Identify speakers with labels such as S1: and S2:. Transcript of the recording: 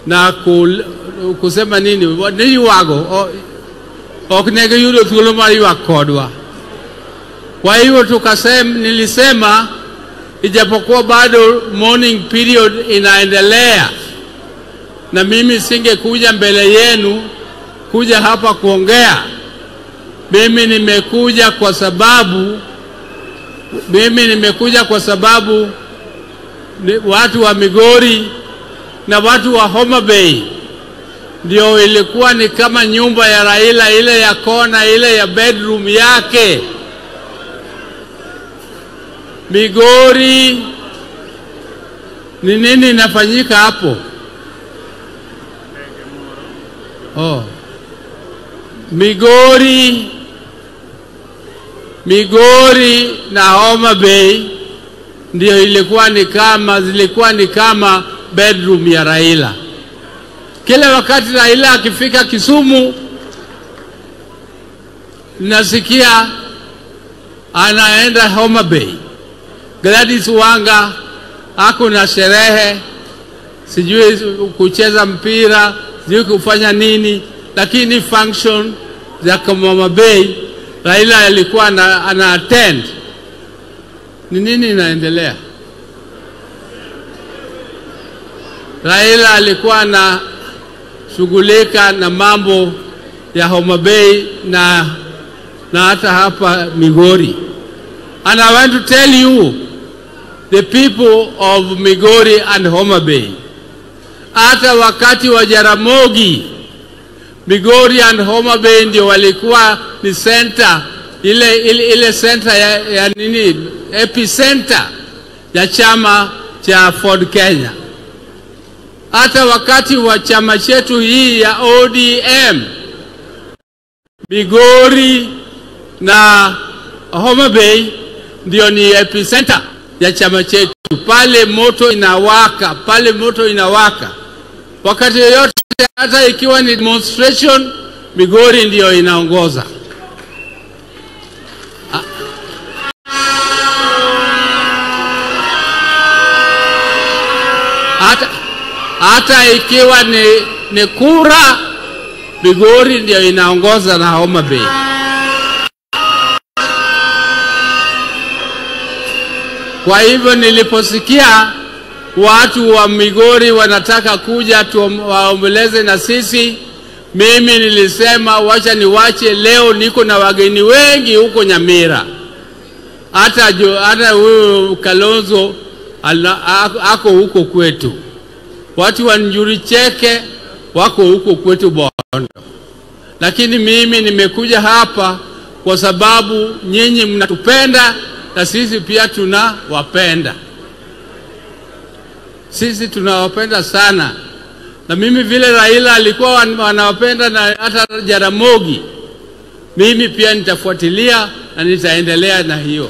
S1: Na kusema nini ni wago ok ne giyudo thuolo mar ywak kodwa. Kwa hiyo tukasema, nilisema ijapokuwa bado mourning period inaendelea, na mimi singekuja mbele yenu kuja hapa kuongea. Mimi nimekuja kwa sababu watu wa Migori na watu wa Homa Bay ndio ilikuwa ni kama nyumba ya Raila, ile ya kona, ile ya bedroom yake. Migori ni nini inafanyika hapo? Oh. Migori na Homa Bay ndio ilikuwa ni kama, zilikuwa ni kama bedroom ya Raila. Kila wakati Raila akifika Kisumu nasikia anaenda Homa Bay. Gladys Wanga ako na sherehe, sijui kucheza mpira, sijui kufanya nini, lakini function za Homa Bay Raila alikuwa ana attend. Ni nini inaendelea? Raila alikuwa na shughulika na mambo ya Homa Bay na hata hapa Migori. And I want to tell you, the people of Migori and Homa Bay, hata wakati wa Jaramogi, Migori and Homa Bay ndio walikuwa ni center, ile center ya nini, epicenter ya chama cha Ford Kenya. Hata wakati wa chama chetu hii ya ODM, Migori na Homa Bay ndio ni epicenter ya chama chetu. Pale moto inawaka, pale moto inawaka. Wakati yoyote, hata ikiwa ni demonstration, Migori ndio inaongoza. Hata ikiwa ni kura, Migori ndio inaongoza na Homa Bay. Kwa hivyo niliposikia watu wa Migori wanataka kuja waomboleze na sisi, mimi nilisema wacha niwache. Leo niko na wageni wengi huko Nyamira. Hata huyu Kalonzo ako huko kwetu. Watu wa Njuri Cheke wako huko kwetu Bondo. Lakini mimi nimekuja hapa kwa sababu nyinyi mnatupenda na sisi pia tunawapenda. Sisi tunawapenda sana. Na mimi vile Raila alikuwa wanawapenda na hata Jaramogi, mimi pia nitafuatilia na nitaendelea na hiyo.